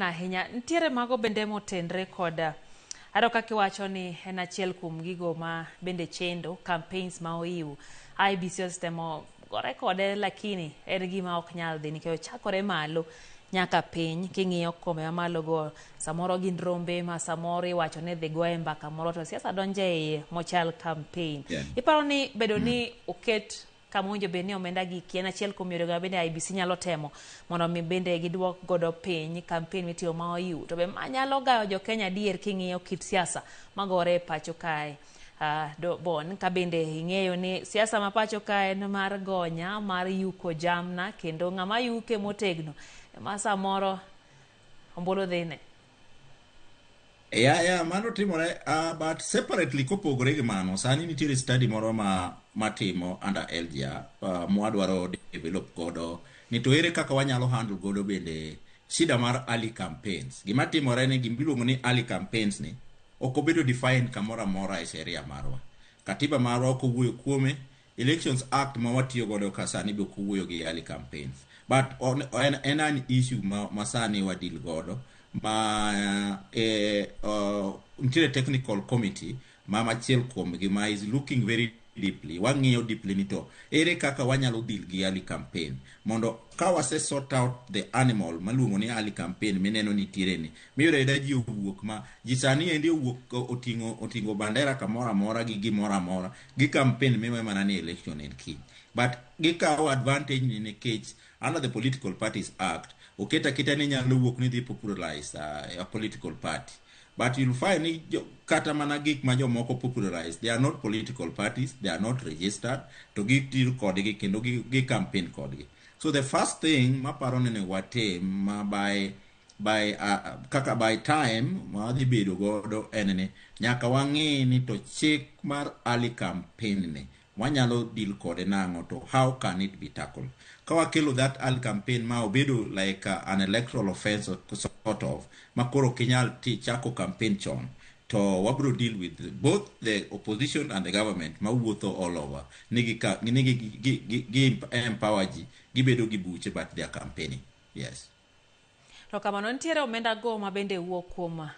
Erokamano ahinya. Nitiere mago bende motenre kod Aro kaka iwacho ni en achiel kuom gigo ma bende chendo campaigns ma oiw. IEBC osetemo gore kode lakini en gima ok nyal dhi nikech ochakore malo nyaka piny. King'iyo kombe mamalo go samoro gin rombe ma samoro iwacho ni dhi goye mbaka moro to siasa donjo e iye mochal campaign. Iparo ni bedo ni oket kama owinjo bed ni omenda gi en achiel kuom yore ma bende IEBC nyalo temo mondo mi bende giduok godo piny campaign mitimo ma oiw. To be ma nyalo gayo jo Kenya adier king'iyo kit siasa magore e pacho kae. Do, bon ka bende ing'eyo ni siasa ma pacho kae en mar gonya, mar yuko jamna kendo ng'ama yuke motegno ema samoro ombulu dhine. Ya, mano timore, but separately kopogore gi mano, sani nitiere study moro ma matimo under LGA mwadwaro develop godo ni to ere kaka wanyalo handle godo bende shida mar early campaigns. Gima timore ni gimiluongo ni early campaigns ni ok obedo defined kamoro amora e sheria marwa. Katiba marwa ok owuoyo kuome, Elections Act ma watiyo godo ka sani be ok owuoyo gi early campaigns. But en an issue ma sani wa deal godo ma nitiere technical committee ma machiel kuomgi ma is looking very deeply. Wang'iyo deeply ni to ere kaka wanyalo deal gi early campaign mondo ka wase sort out the animal maluongo ni early campaign mineno nitiere ni miyudo ayuda ji owuok ma ji sani endi owuok oting'o bandera kamoro amora gi gimoro amora gi campaign miwe mana ni election en kiny, but gikawo advantage ni nikech under the Political Parties Act oket aketa ni nyalo wuok ni dhi popularize a political party, but you'll find ni kata mana gik ma jomoko popularize, they are not political parties, they are not registered, to gitiyo kodgi kendo gi campaign kodgi. So the first thing maparo ni onego watim ma by kaka by time ma wadhi bedo godo en ni nyaka wang'i ni to chik mar early campaign ni wanyalo deal kode nang'o, to how can it be tackled ka wakelo that early campaign ma obedo like an electoral offense or sort of ma koro ok inyal chako campaign chon, to wabro deal with both the opposition and the government ma wuotho all over ni gi empower ji gibedo gi buche, but they are campaigning, yes. To kamano nitiere omenda go ma bende wuok kuom